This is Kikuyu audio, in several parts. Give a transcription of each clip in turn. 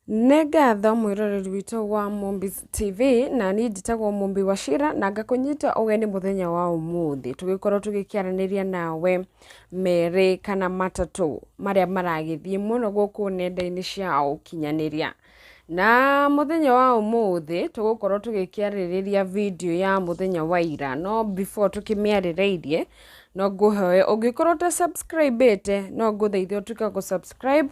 Nĩ ngatho mwĩroreri witũ wa Mumbi's TV, na niĩ njĩtagwo Mumbi Wachira na ngakũnyita ũgeni mũthenya wa ũmũthĩ tũgĩkorwo tũgĩkĩaranĩria nawe merĩ kana matatũ marĩa maragĩthiĩ mũno gũkũ nenda-inĩ cia ũkinyanĩria. Na mũthenya wa ũmũthĩ tũgũkorwo tũgĩkĩarĩrĩria video ya mũthenya wa ira, no before tũkĩmĩarĩrĩirie no ngũhoe ũngĩkorwo ũta subscribe ĩte no ngũthaithe ũtuĩke wa gũ subscribe,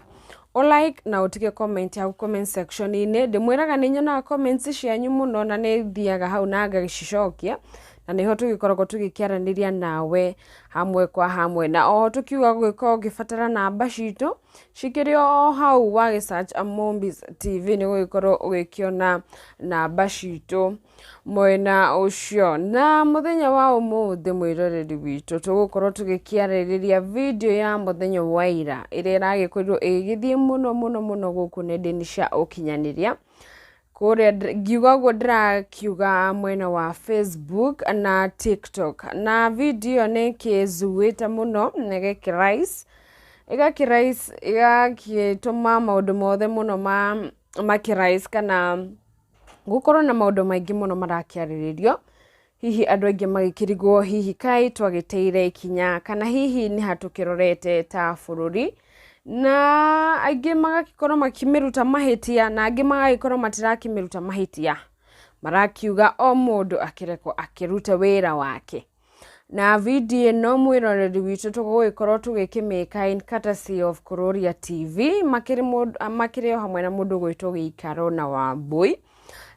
ũ like na ũtige comment hau comment section-inĩ. Ndĩmwĩraga nĩ nyonaga comments cianyu mũno na nĩ thiaga hau na ngacicokia, na nĩho tũgĩkoragwo tũgĩkĩaranĩria nawe hamwe kwa hamwe. Na oho tũkiuga ũngĩkorwo ũgĩbatara namba citũ, cikĩrĩ o hau wagĩ search Mumbi's TV nĩ ũgũgĩkorwo ũgĩkĩona namba citũ mwena ũcio. Na mũthenya wa ũmũthĩ mwĩroreri witũ tũgũkorwo tũgĩkĩarĩrĩria video ya mũthenya wa ira ĩrĩa ĩragĩkorirwo ĩgĩgĩthiĩ mũno mũno mũno gũkũ nenda-inĩ cia ũkinyanĩria. Kũrĩa ngiuga ũguo ndĩrakiuga mwena wa Facebook na TikTok. Na video ĩyo nĩ ĩkĩzuĩte mũno na ĩgakĩ rise, ĩgakĩ rise ĩgagĩtũma maũndũ mothe mũno makĩ rise kana gũkorwo na maũndũ maingĩ mũno marakĩarĩrĩrio. Hihi andũ aingĩ magĩkĩrigwo hihi kaĩ twagĩteire ikinya kana hihi nĩ ha tũkĩrorete ta bũrũri. Na aingĩ magagĩkorwo makĩmĩruta mahĩtia na angĩ magagĩkorwo matirakĩmĩruta mahĩtia. Marakiuga o mũndũ akĩrekwo akĩrute wĩra wake. Na video ĩno mwĩroreri witũ tũgũgĩkorwo tũgĩkĩmĩka in courtesy of Kururia TV makĩrĩ o hamwe na mũndũ ũgwĩtwo Gĩikaro na Wambui.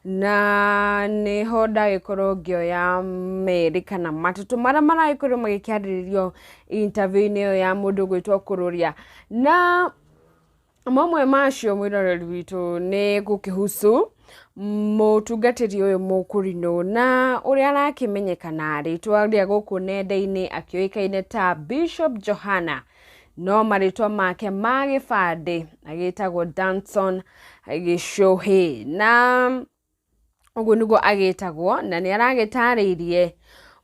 Na nĩho ndagĩkorwo ngĩoya merĩ kana matatũ marĩa maragĩkorwo magĩkĩarĩrĩrio interview-inĩ ĩyo ya mũndũ ũgwĩtwo Kururia. Na mamwe macio mwĩroreri witũ nĩ gũkĩhusu mũtungatĩri ũyũ mũkũrinũ na ũrĩa arakĩmenyekana rĩtwa rĩa gũkũ nenda-inĩ akĩũĩkaine ta Bishop Johana, no marĩtwa make ma gĩbandĩ agĩtagwo Danson Gĩchũhĩ, na ũguo nĩguo agĩtagwo, na nĩ aragĩtarĩirie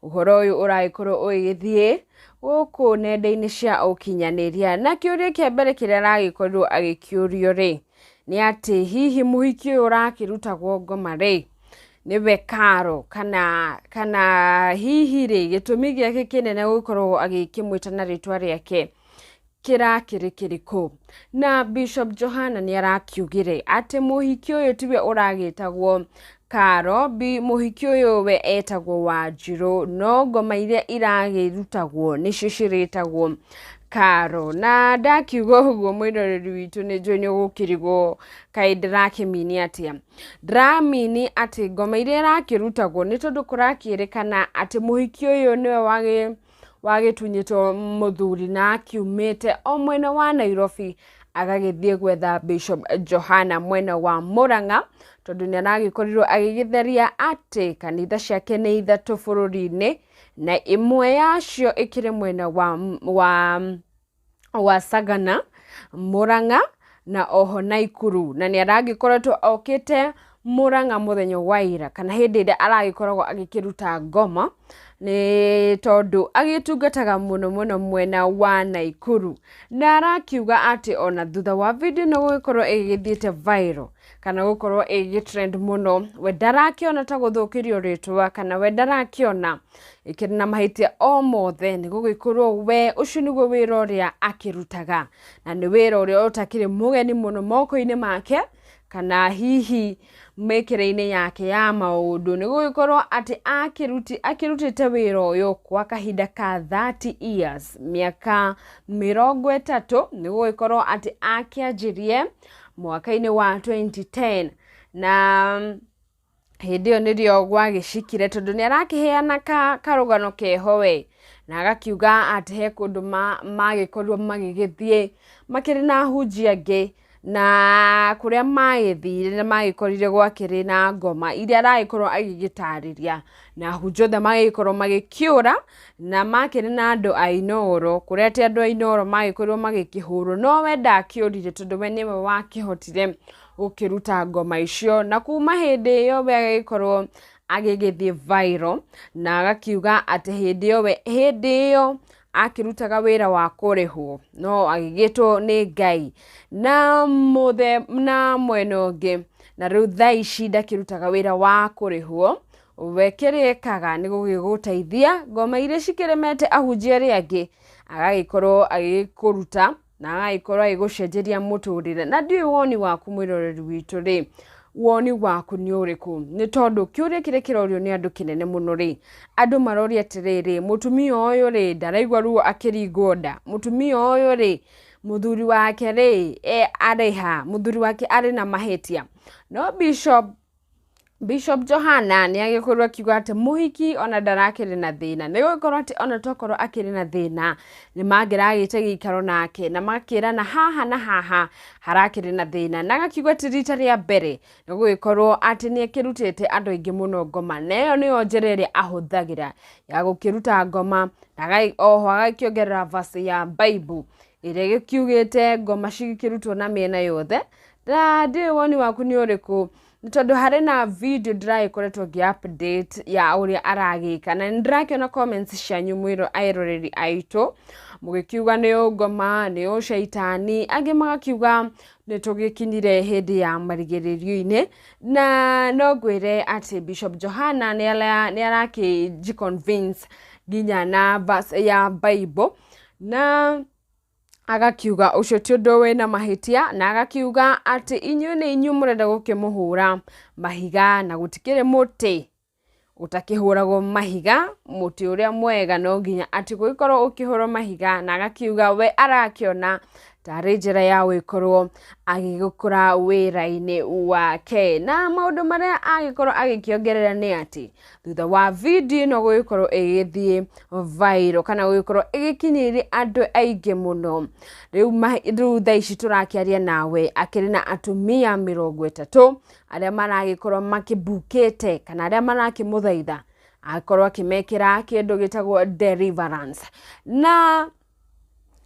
ũhoro ũyũ ũragĩkorwo ũgĩgĩthiĩ gũkũ nenda-inĩ cia ũkinyanĩria. Na kĩũria kĩa mbere kĩrĩa aragĩkorirwo agĩkĩũrio rĩ, nĩ atĩ hihi mũhiki ũyũ ũrakĩrutagwo ngoma rĩ, nĩwe Karo kana hihi rĩ, gĩtũmi gĩake kĩnene gũkorwo agĩkĩmwĩta na rĩtwa rĩake kĩrakĩrĩ kĩrĩkũ? Na Bishop Johana nĩ arakiugire atĩ mũhiki ũyũ tiwe ũragĩtagwo Karo, mũhiki ũyũ we etagwo Wanjirũ, no ngoma iria iragĩrutagwo nĩcio cirĩtagwo Karo. Na ndakiuga ũguo mwĩroreri witũ nĩ njũĩ nĩ ũgũkĩrigwo kaĩ ndĩrakĩmini atĩa. Ndĩramini atĩ ngoma iria irakĩrutagwo nĩ tondũ kũrakĩrĩkana atĩ mũhiki ũyũ nĩwe wagĩtunyĩtwo mũthuri na akiumĩte o mwena wa Nairobi agagĩthiĩ gwetha Bishop Johana mwena wa Murang'a, tondũ nĩ aragĩkorirwo agĩgĩtheria atĩ kanitha ciake nĩ ithatũ bũrũri-inĩ na ĩmwe yacio ĩkĩrĩ mwena wa Sagana, Murang'a na oho Naikuru. Na nĩ aragĩkoretwo okĩte Murang'a mũthenya wa ira kana hĩndĩ ĩrĩa aragĩkoragwo agĩkĩruta ngoma, nĩ tondũ agĩtungataga mũno mũno mwena wa Naikuru. Na arakiuga atĩ ona thutha wa video ĩno gũgĩkorwo ĩgĩthiĩte viral kana gũkorwo ĩgĩ trend mũno, we ndarakĩona ta gũthũkĩrio rĩtwa kana we ndarakĩona ĩkĩrĩ na mahĩtia o mothe, nĩ gũgĩkorwo we ũcio nĩguo wĩra ũrĩa akĩrutaga na nĩ wĩra ũrĩa ũtakĩrĩ mũgeni mũno moko-inĩ make kana hihi mĩkĩre-inĩ yake ya maũndũ. Nĩ gũgĩkorwo atĩ akĩrutĩte wĩra ũyũ kwa kahinda ka 30 years, mĩaka 30, nĩ gũgĩkorwo atĩ akĩanjirie mwaka-inĩ wa 2010, na hĩndĩ ĩyo nĩrĩo gwagĩcikire, tondũ nĩ arakĩheana karũgano keho we, na agakiuga atĩ he kũndũ magĩkorirwo magĩgĩthiĩ makĩrĩ na ahunjia angĩ, na kũrĩa magĩthire nĩ magĩkorire gwakĩrĩ na ngoma iria aragĩkorwo agĩgĩtarĩria, na ahunjia othe magĩgĩkorwo magĩkĩũra, na makĩrĩ na andũ a Inooro, kũrĩa atĩ andũ a Inooro magĩkorirwo magĩkĩhũrwo, no we ndakĩũrire tondũ we nĩwe wakĩhotire gũkĩruta ngoma icio. Na kuma hĩndĩ ĩyo we agĩgĩkorwo agĩgĩthiĩ viral, na agakiuga atĩ hĩndĩ ĩyo we, hĩndĩ ĩyo Akĩrutaga wĩra wa kũrĩhwo no agĩgĩtwo nĩ Ngai na mũthe na mwena ũngĩ, na rĩu thaa ici ndakĩrutaga wĩra wa kũrĩhwo. We kĩrĩa ekaga nĩ gũgĩgũteithia ngoma iria cikĩremete ahunjia arĩa angĩ, agagĩkorwo agĩkũruta na agagĩkorwo agĩgũcenjeria mũtũrĩre. Na ndiũĩ woni waku mwĩroreri witũ rĩ, woni waku nĩ ũrĩkũ? Nĩ tondũ kĩũria kĩrĩa kĩrorio nĩ andũ kĩnene mũno rĩ, andũ maroria atĩrĩrĩ, mũtumia ũyũ rĩ, ndaraigua ruo akĩringwo nda? Mũtumia ũyũ rĩ, mũthuri wake rĩ, arĩ ha? Mũthuri wake arĩ na mahĩtia? No Bishop Johana nĩ agĩkorirwo akiuga atĩ mũhiki ona ndarakĩrĩ na thĩna, nĩ gũgĩkorwo atĩ ona tokorwo akĩrĩ na thĩna nĩ mangĩragĩte gĩikaro nake na makĩrana haha na haha harakĩrĩ na thĩna, na agakiuga atĩ rita rĩa mbere nĩ gũgĩkorwo atĩ nĩ akĩrutĩte andũ aingĩ mũno ngoma, na ĩyo nĩyo njĩra ĩrĩa ahũthagĩra ya gũkĩruta ngoma, na oho agakĩongerera verse ya Bible ĩrĩa ĩgĩkiugĩte ngoma cigĩkĩrutwo na mĩena yothe. Na ndiũĩ woni waku nĩ ũrĩkũ, nĩ tondũ harĩ na video ndĩragĩkoretwo ngĩ update ya ũrĩa aragĩka, na nĩ ndĩrakĩona comments cianyu mwĩro aĩroreri aitũ mũgĩkiuga nĩ ũngoma, nĩ ũcaitani, angĩ magakiuga nĩ tũgĩkinyire hĩndĩ ya marigĩrĩrio-inĩ. Na no ngwĩre atĩ Bishop Johana nĩ arakĩnji convince nginya na verse ya Bible, na agakiuga ũcio ti ũndũ wĩna mahĩtia, na agakiuga atĩ inyuĩ nĩ inyuĩ mũrenda gũkĩmũhũra mahiga, na gũtikĩrĩ mũtĩ ũtakĩhũragwo mahiga, mũtĩ ũrĩa mwega no nginya atĩ gũgĩkorwo ũkĩhũrwo mahiga. Na agakiuga we arakĩona tarĩ njĩra ya gũgĩkorwo agĩgũkũra wĩra-inĩ wake. Na maũndũ marĩa agĩkorwo agĩkĩongerera nĩ atĩ thutha wa video ĩno gũgĩkorwo ĩgĩthiĩ viral kana gũgĩkorwo ĩgĩkinyĩire andũ aingĩ mũno, rĩu thaa ici tũrakĩaria nawe akĩrĩ na atumia 30 arĩa maragĩkorwo makĩbukĩte kana arĩa marakĩmũthaitha akorwo akĩmekĩra kĩndũ gĩtagwo deliverance. Na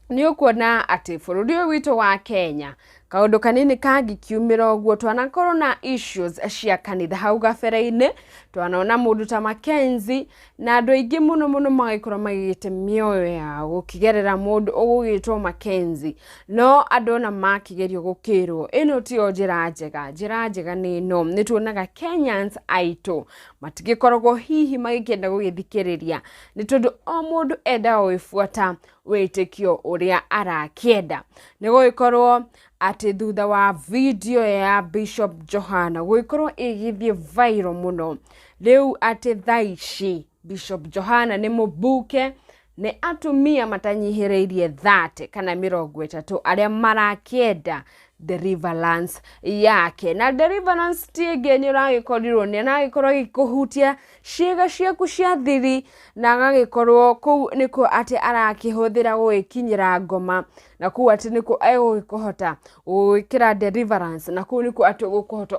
nĩ ũkuona atĩ bũrũri ũyũ witũ wa Kenya kaũndũ kanini kangĩkiumĩra ũguo, twanakorwo na issues cia kanitha hau gabere-inĩ, twanona mũndũ ta Mackenzie na andũ aingĩ mũno mũno magĩkorwo magĩte mĩoyo yao gũkĩgerera mũndũ ũgũgĩtwo Mackenzie. No andũ ona makĩgerio gũkĩrwo ĩno tiyo njĩra njega, njĩra njega nĩ ĩno. Nĩ tuonaga Kenyans aitũ matigĩkoragwo hihi magĩkĩenda gũgĩthikĩrĩria, nĩ tondũ o mũndũ endaga gũgĩbuata wĩtĩkio ũrĩa arakĩenda. Nĩ gũgĩkorwo atĩ thutha wa video ya Bishop Johana gũgĩkorwo ĩgĩthiĩ viral mũno, rĩu atĩ thaa ici Bishop Johana nĩ mũbuke nĩ atumia matanyihĩrĩirie 30 kana 30 arĩa marakĩenda deliverance yake. Na deliverance ti ĩngĩ, nĩ ũragĩkorirwo nĩ aragĩkorwo agĩkũhutia ciĩga ciaku cia thiri, na agagĩkorwo kũu nĩkuo atĩ arakĩhũthĩra gũgĩkinyĩra ngoma, na kũu atĩ nĩkuo egũgĩkũhota gũgwĩkĩra deliverance, na kũu nĩkuo atĩ ũgũkũhota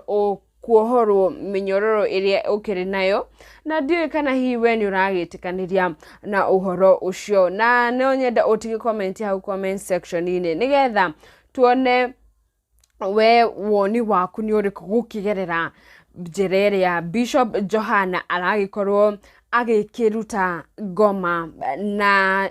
kuohorwo mĩnyororo ĩrĩa ũkĩrĩ nayo. Na ndiũĩ kana hihi we nĩ ũragĩtĩkanĩria na ũhoro ũcio, na no nyenda ũtige comment hau comment section-inĩ nĩgetha tuone we woni waku nĩ ũrĩkũ gũkĩgerera njĩra ĩrĩa Bishop Johana aragĩkorwo agĩkĩruta ngoma na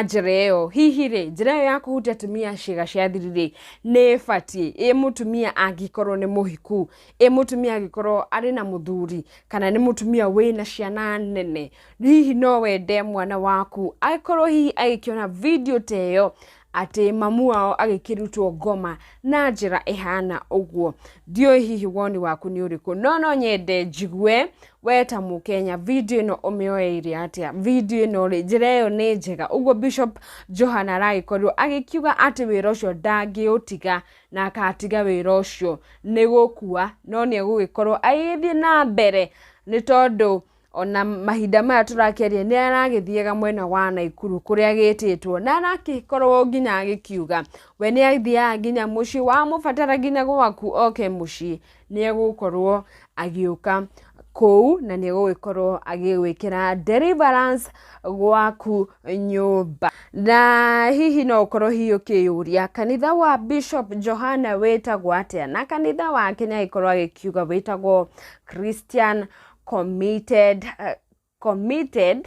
njĩra ĩyo. Hihi rĩ, njĩra ĩyo ya kũhutia atumia ciĩga cia thiri rĩ, nĩ ĩbatiĩ? Ĩ mũtumia angĩkorwo nĩ mũhiku? Ĩ mũtumia angĩkorwo arĩ na mũthuri kana nĩ mũtumia wĩna ciana nene? Hihi no wende mwana waku akorwo hihi agĩkĩona video ta ĩyo atĩ mamu wao agĩkĩrutwo ngoma na njĩra ĩhana ũguo? Ndiũĩ hihi woni waku nĩ ũrĩkũ, no nyende njigue we ta mũkenya video ĩno ũmĩoeire atĩa? Video ĩno rĩ, njĩra ĩyo nĩ njega ũguo Bishop Johana aragĩkorirwo agĩkiuga atĩ wĩra ũcio ndangĩũtiga, na akatiga wĩra ũcio nĩ gũkua, no nĩ egũgĩkorwo agĩgĩthiĩ na mbere, nĩ tondũ ona mahinda maya tũrakĩaria nĩ aragĩthiaga mwena wa Naikuru kũrĩa agĩtĩtwo, na arakĩkorwo nginya agĩkiuga we nĩ athiaga nginya mũciĩ, wamũbatara nginya gwaku oke mũciĩ nĩ egũkorwo agĩũka kũu, na nĩ egũgĩkorwo agĩgwĩkĩra deliverance gwaku nyũmba. Na hihi no ũkorwo hihi ũkĩyũria kanitha wa Bishop Johana wĩtagwo atĩa? Na kanitha wake nĩ agĩkorwo agĩkiuga wĩtagwo Christian Committed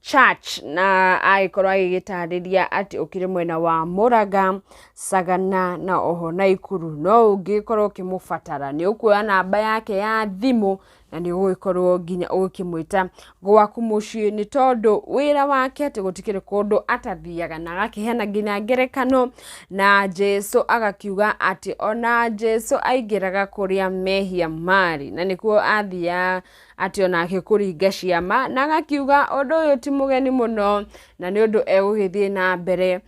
Church, na agĩkorwo agĩgĩtarĩria atĩ ũkĩrĩ mwena wa Murang'a, Sagana na oho Naikuru. No ũngĩkorwo ũkĩmũbatara nĩ ũkuoya namba yake ya thimũ na nĩ ũgũgĩkorwo nginya ũgĩkĩmwĩta gwaku mũciĩ, nĩ tondũ wĩra wake atĩ gũtikĩrĩ kũndũ atathiaga, na agakĩheana nginya ngerekano na Jesu, agakiuga atĩ ona Jesu aingĩraga kũrĩa mehia marĩ, na nĩkuo athiaga atĩ onake kũringa ciama, na agakiuga ũndũ ũyũ ti mũgeni mũno na nĩ ũndũ egũgĩthiĩ na mbere.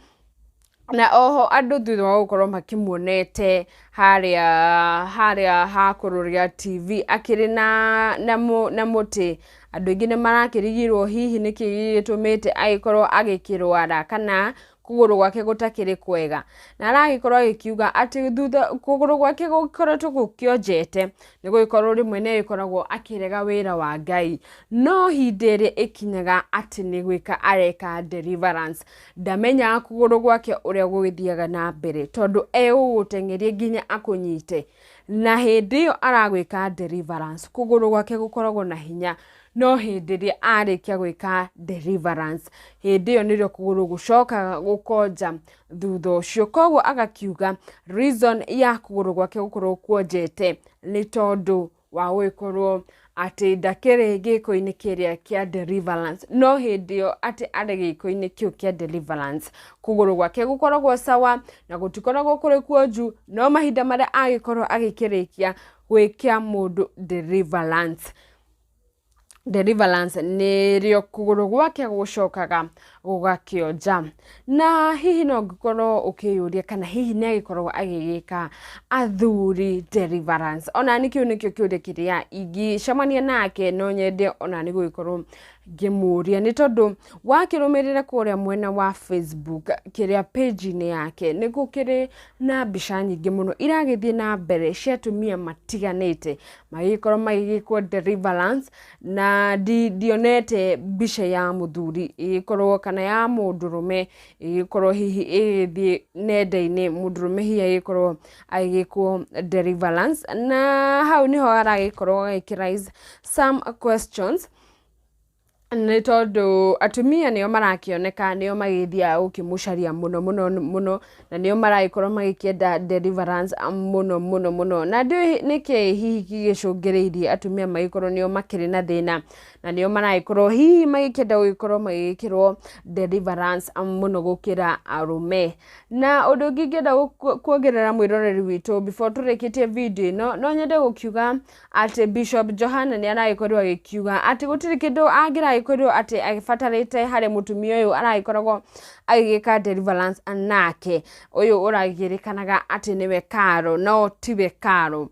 Na oho andũ thutha wa gũkorwo makĩmuonete harĩa ha kũrũrĩa TV akĩrĩ na mũtĩ, andũ aingĩ nĩ marakĩrigirwo hihi nĩkĩ gĩgĩtũmĩte agĩkorwo agĩkĩrwara kana kũgũrũ gwake gũtakĩrĩ kwega, na aragĩkorwo agĩkiuga atĩ thutha kũgũrũ gwake gũkoretwo gũkĩonjete nĩ gũgĩkorwo rĩmwe nĩ agĩkoragwo akĩrega wĩra wa Ngai, no hĩndĩ ĩrĩa ĩkinyaga atĩ nĩ gwĩka areka deliverance, ndamenyaga kũgũrũ gwake ũrĩa gũgĩthiaga na mbere, tondũ egũgũteng'eria nginya akũnyite, na hĩndĩ ĩyo aragwĩka deliverance kũgũrũ gwake gũkoragwo na hinya, no hĩndĩ ĩrĩa arĩkia gwĩka deliverance hĩndĩ ĩyo nĩrĩo kũgũrũ gũcokaga gũkonja thutha ũcio. Koguo agakiuga reason ya kũgũrũ gwake gũkorwo kuonjete nĩ tondũ wa gũgĩkorwo atĩ ndakĩrĩ gĩko-inĩ kĩrĩa kĩa deliverance, no hĩndĩ ĩyo atĩ arĩ gĩko-inĩ kĩu kĩa deliverance kũgũrũ gwake gũkoragwo sawa na gũtikoragwo kũrĩ kuonju, no mahinda marĩa agĩkorwo agĩkĩrĩkia gwĩka mũndũ deliverance nĩrĩo kũgũrũ gwake gũcokaga gũgakĩonja. Na hihi no ngĩkorwo ũkĩyũria kana hihi nĩ agĩkoragwo agĩgĩka athuri deliverance. Ona nĩ kĩu nĩkĩo kĩũria kĩrĩa ingĩcemania nake no nyende ona nĩ gũgĩkorwo ngĩmũria, nĩ tondũ wakĩrũmĩrĩra kũrĩa mwena wa Facebook kĩrĩa page-inĩ yake nĩ gũkĩrĩ na mbica nyingĩ mũno iragĩthiĩ na mbere cia atumia matiganĩte magĩkorwo magĩgĩkwo deliverance, na ndionete mbica ya mũthuri ĩgĩkorwo kana ya mũndũrũme ĩgĩkorwo hihi ĩgĩthiĩ nenda-inĩ, mũndũrũme hihi agĩkorwo agĩgĩkwo deliverance, na hau nĩho haragĩkorwo agĩkĩ raise some questions, nĩ tondũ atumia nĩo marakĩoneka nĩo magĩthiaga gũkĩmũcaria mũno mũno mũno, na nĩo maragĩkorwo magĩkĩenda deliverance mũno mũno mũno, na ndiũĩ nĩkĩ hihi gĩgĩcũngĩrĩirie atumia magĩkorwo nĩo makĩrĩ na thĩna na nĩo maragĩkorwo hihi magĩkĩenda gũgĩkorwo magĩgĩkĩrwo deliverance mũno gũkĩra arũme. Na ũndũ ũngĩ ingĩenda kuongerera mwĩroreri witũ before tũrĩkĩtie video ĩno, no nyende gũkiuga atĩ Bishop Johana nĩ aragĩkorirwo agĩkiuga atĩ gũtirĩ kĩndũ angĩragĩkorirwo atĩ agĩbatarĩte harĩ mũtumia ũyũ aragĩkoragwo agĩgĩka deliverance nake, ũyũ ũragĩrĩkanaga atĩ nĩwe Karo, no tiwe Karo.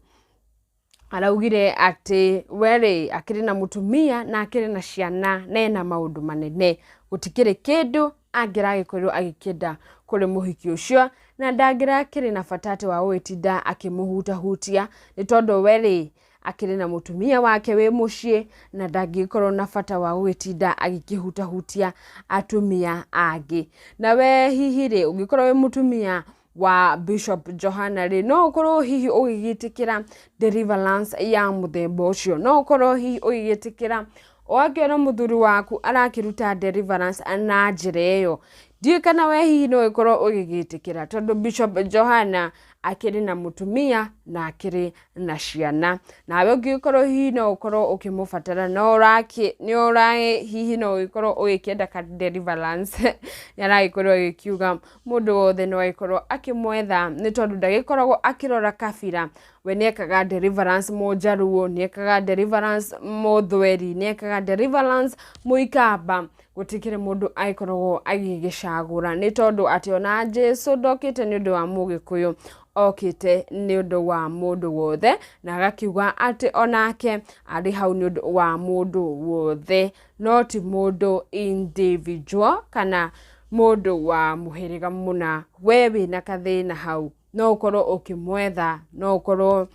Araugire atĩ we rĩ akĩrĩ na mũtumia na akĩrĩ na ciana na ena maũndũ manene, gũtikĩrĩ kĩndũ angĩragĩkorirwo agĩkĩenda kũrĩ mũhiki ũcio, na ndangĩrakĩrĩ na bata atĩ wa gũgĩtinda akĩmũhutahutia, nĩ tondũ we rĩ akĩrĩ na mũtumia wake wĩ mũciĩ na ndangĩgĩkorwo na bata wa gũgĩtinda agĩkĩhutahutia atumia angĩ. Na we hihi rĩ ũngĩkorwo wĩ mũtumia wa Bishop Johana rĩ, no ũkorwo hihi ũgĩgĩtĩkĩra deliverance ya mũthemba ũcio, no ũkorwo hihi ũgĩgĩtĩkĩra ũgakĩona mũthuri waku arakĩruta deliverance na njĩra ĩyo. Ndiũĩ kana we hihi no ũkorwo ũgĩgĩtĩkĩra, tondũ Bishop Johana akĩrĩ na mũtumia na akĩrĩ na ciana, nawe ũngĩgĩkorwo hihi no ũkorwo ũkĩmũbatara no ũrakĩ nĩ ũra hihi no ũgĩkorwo ũgĩkĩenda ka deliverance nĩ aragĩkorwo agĩkiuga mũndũ wothe no agĩkorwo akĩmwetha, nĩ tondũ ndagĩkoragwo akĩrora kabira. We nĩekaga deliverance mũnjaruo, nĩekaga deliverance mũthweri, nĩekaga deliverance mũikamba, gũtikĩrĩ mũndũ agĩkoragwo agĩgĩcagũra, nĩ tondũ atĩ ona Jesu ndokĩte nĩ ũndũ wa mũgĩkũyũ, okĩte nĩ ũndũ wa mũndũ wothe, na agakiuga atĩ onake arĩ hau nĩ ũndũ wa mũndũ wothe, no ti mũndũ individual kana mũndũ wa mũhĩrĩga mũna. We wĩna kathĩna hau no ũkorwo ũkĩmwetha, no ũkorwo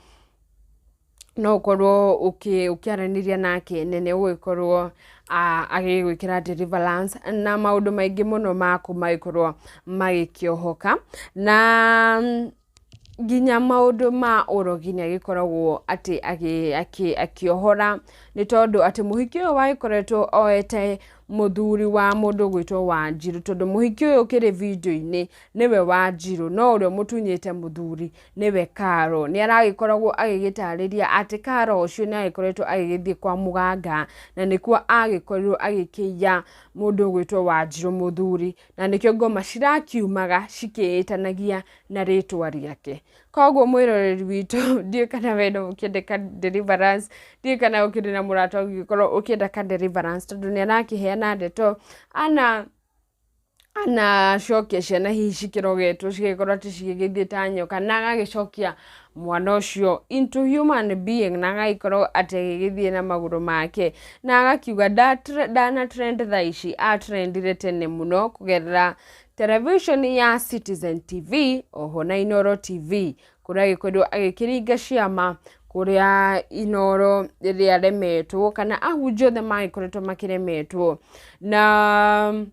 ũkĩaranĩria nake na nĩ ũgũgĩkorwo agĩgwĩkĩra deliverance na maũndũ maingĩ mũno maku magĩkorwo magĩkĩohoka, na nginya maũndũ ma ũrogi nĩ agĩkoragwo atĩ akĩohora, nĩ tondũ atĩ mũhiki ũyũ wagĩkoretwo oete Mũthuri wa mũndũ ũgwĩtwo Wanjiru, tondũ mũhiki ũyũ ũkĩrĩ video-inĩ nĩwe Wanjiru, no ũrĩa ũmũtunyĩte mũthuri nĩwe Karo. Nĩ aragĩkoragwo agĩgĩtarĩria atĩ Karo ũcio nĩ agĩkoretwo agĩgĩthiĩ kwa mũganga na nĩkuo agĩkorirwo agĩkĩiya mũndũ ũgwĩtwo Wanjiru mũthuri, na nĩkĩo ngoma cirakiumaga cikĩĩtanagia na rĩtwa rĩake. Koguo mwĩroreri witũ, ndiũĩ kana we no ũkĩende ka deliverance, ndiũĩ kana ũkĩrĩ na mũrata ũngĩkorwo ũkĩenda ka deliverance, tondũ nĩ arakĩheana ndeto ana anacokia ciana hihi cikĩrogetwo cigagĩkorwo atĩ cigĩgĩthiĩ ta nyoka, na agagĩcokia mwana ũcio into human being, na agagĩkorwo atĩ agĩgĩthiĩ na magũrũ make, na agakiuga ndana trend thaa ici, atrendire tene mũno kũgerera television ya Citizen TV oho na Inooro TV, kũrĩa agĩkorirwo agĩkĩringa ciama, kũrĩa Inooro rĩrĩa aremetwo kana ahunjia othe magĩkoretwo makĩremetwo na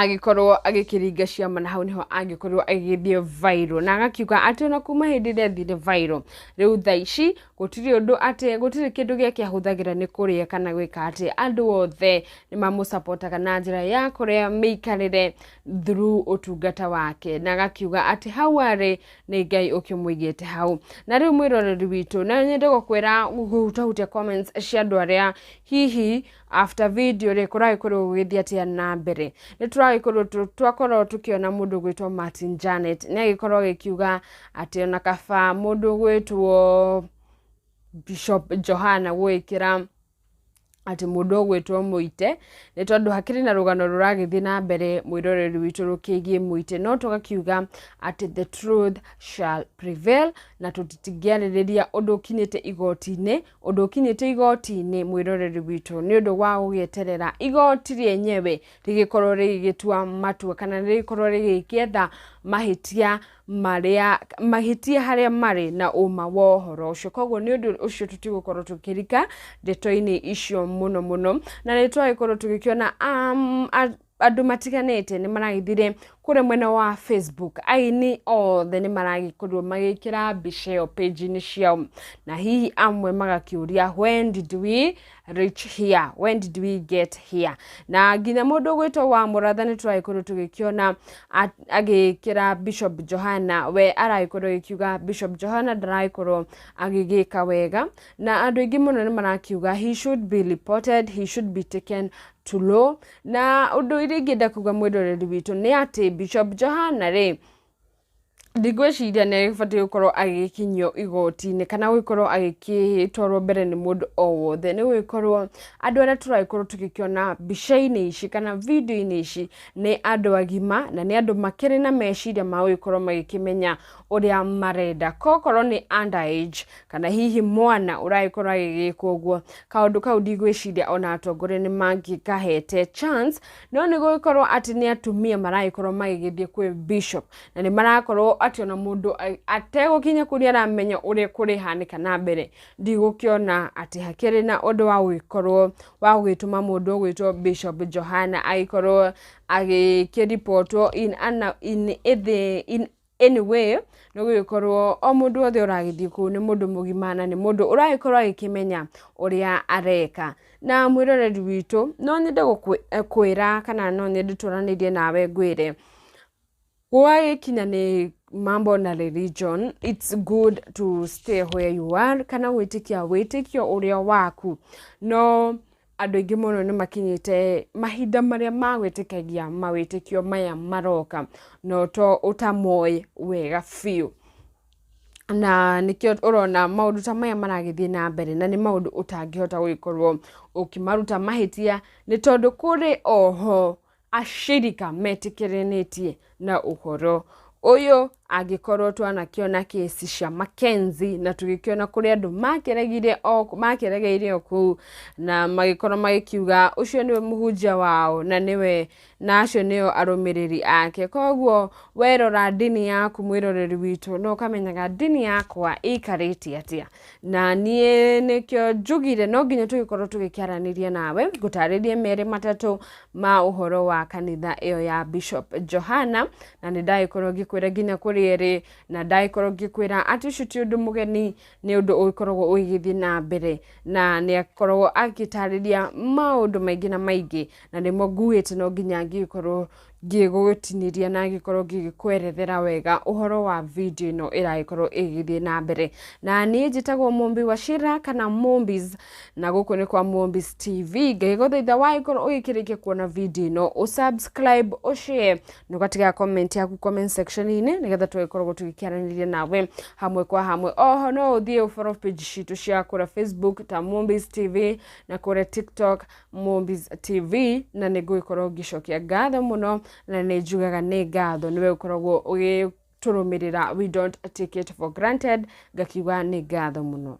agĩkorwo agĩkĩringa ciama, na hau nĩho angĩkorirwo agĩgĩthiĩ viral, na agakiuga atĩ ona kuma hĩndĩ ĩrĩa athire viral rĩu thaa ici gũtirĩ ũndũ atĩ gũtirĩ kĩndũ gĩake ahũthagĩra nĩ kũrĩa kana gwĩka atĩ, andũ othe nĩ mamũsapotaga na njĩra ya kũrĩa mĩikarĩre through ũtungata wake, na agakiuga atĩ hau arĩ nĩ Ngai ũkĩmũigĩte hau. Na rĩu mwĩroreri witũ, no nyende gũkwĩra gũhutahutia comments cia andũ arĩa hihi after video rĩ kũragĩkorwo gũgĩthiĩ atĩa na mbere. Nĩ tũragĩkorwo twakorwo tũkĩona mũndũ ũgwĩtwo Martin Janet nĩ agĩkorwo agĩkiuga atĩ ona kaba mũndũ ũgwĩtwo Bishop Johana gwĩkĩra atĩ mũndũ ũgwĩtwo Mũite, nĩ tondũ hakĩrĩ na rũgano rũragĩthiĩ na mbere mwĩroreri witũ rũkĩgiĩ Mũite, no tũgakiuga atĩ the truth shall prevail, na tũtingĩarĩrĩria ũndũ ũkinyĩte igoti-inĩ, ũndũ ũkinyĩte igoti-inĩ mwĩroreri witũ nĩ ũndũ wa gũgĩeterera igoti rĩenyewe rĩgĩkorwo rĩgĩtua matua kana rĩgĩkorwo rĩgĩkĩetha mahĩtia marĩa mahĩtia harĩa marĩ na ũma wa ũhoro ũcio. Koguo nĩ ũndũ ũcio tũtigũkorwo tũkĩrika ndeto-inĩ icio mũno mũno, na nĩ twagĩkorwo tũgĩkĩona andũ matiganĩte nĩ maragĩthire kũrĩa mwena wa Facebook, aini othe nĩ maragĩkorirwo magĩkĩra mbica ĩyo page-inĩ ciao, na hihi amwe magakĩũria when did we reach here, when did we get here. Na nginya mũndũ ũgwĩtwo wa Mũratha nĩ tũragĩkorwo tũgĩkĩona agĩkĩra Bishop Johana, we aragĩkorwo agĩkiuga Bishop Johana ndaragĩkorwo agĩgĩka wega, na andũ aingĩ mũno nĩ marakiuga he should be reported, he should be taken to law. Na ũndũ ũrĩa ingĩenda kuga mwĩroreri witũ nĩ atĩ Bishop Johana rĩ, ndigwĩciria nĩ agĩbatiĩ gũkorwo agĩkinyio igoti-inĩ kana gũkorwo agĩgĩtwarwo mbere nĩ mũndũ o wothe, nĩ gũgĩkorwo andũ arĩa tũragĩkorwo tũgĩkĩona mbica-inĩ ici kana video-inĩ ici nĩ andũ agima na nĩ andũ makĩrĩ na meciria ma gũgĩkorwo magĩkĩmenya ũrĩa marenda. Kokorwo nĩ underage kana hihi mwana ũragĩkorwo agĩgĩkwo ũguo, kaũndũ kau ndigwĩciria ona atongoria nĩ mangĩkahete chance, no nĩ gũgĩkorwo atĩ nĩ atumia maragĩkorwo magĩgĩthiĩ kwĩ bishop na nĩ marakorwo atĩ ona mũndũ ategũkinya kũrĩa aramenya ũrĩa kũrĩhanĩka na mbere, ndigũkĩona atĩ hakĩrĩ na ũndũ wa gũgĩkorwo wa gũgĩtũma mũndũ ũgwĩtwo Bishop Johana agĩkorwo agĩkĩripotwo in any way. Nĩ gũgĩkorwo o mũndũ wothe ũragĩthiĩ kũu nĩ mũndũ mũgima na nĩ mũndũ ũragĩkorwo agĩkĩmenya ũrĩa areka. Na mwĩroreri witũ, no nyende gũkwĩra kana no nyende twaranĩrie nawe ngwĩre gwagĩkinya nĩ mambo na religion, it's good to stay where you are kana gwĩtĩkia wĩtĩkio ũrĩa waku, no andũ aingĩ mũno nĩ makinyĩte mahinda marĩa magwĩtĩkagia mawĩtĩkio maya maroka no to ũtamoĩ wega biũ, na nĩkĩo ũrona maũndũ ta maya maragĩthiĩ na mbere, na nĩ maũndũ ũtangĩhota gũgĩkorwo ũkĩmaruta mahĩtia, nĩ tondũ kũrĩ oho acirika metĩkĩranĩtie na ũhoro ũyũ. Angĩkorwo twanakĩona kesi cia Mackenzie na tũgĩkĩona kũrĩa andũ makĩregeire o kũu na magĩkorwo magĩkiuga ũcio nĩwe mũhunjia wao na nĩwe na acio nĩo arũmĩrĩri ake. Koguo werora ndini yaku mwĩroreri witũ no ũkamenyaga ndini yakwa ĩikarĩte atĩa, na niĩ nĩkĩo njugire no nginya tũgĩkorwo tũgĩkĩaranĩria nawe ngũtarĩrie merĩ matatũ ma ũhoro wa kanitha ĩyo ya Bishop Johana, na nĩ ndagĩkorwo ngĩkwĩra nginya kũrĩa kũrĩa ĩrĩ, na ndagĩkorwo ngĩkwĩra atĩ ũcio ti ũndũ mũgeni, nĩ ũndũ ũgĩkoragwo ũgĩgĩthiĩ na mbere, na nĩ akoragwo agĩtarĩria maũndũ maingĩ na maingĩ, na nĩmo nguĩte no nginya ngĩgĩkorwo ngĩgũtinĩria na ngĩkorwo ngĩgĩkwerethera wega ũhoro wa video ĩno ĩragĩkorwo ĩgĩthiĩ na mbere. Na niĩ njĩtagwo Mumbi Wachira kana Mumbis, na gũkũ nĩ kwa Mumbis TV. Ngĩgũthaitha wagĩkorwo ũgĩkĩrĩkia kuona video ĩno, ũsubscribe, ũshare na ũgatiga comment yaku comment section-inĩ, nĩgetha tũgĩkoragwo tũgĩkĩaranĩria nawe hamwe kwa hamwe. Oho no ũthiĩ ũfollow page citũ cia kũrĩa Facebook ta Mumbis TV na kũrĩa TikTok Mumbis TV, na nĩ ngũgĩkorwo ngĩcokia ngatho mũno, na nĩ njugaga nĩ ngatho nĩwe ũkoragwo ũgĩtũrũmĩrĩra. We don't take it for granted. Ngakiuga nĩ ngatho mũno.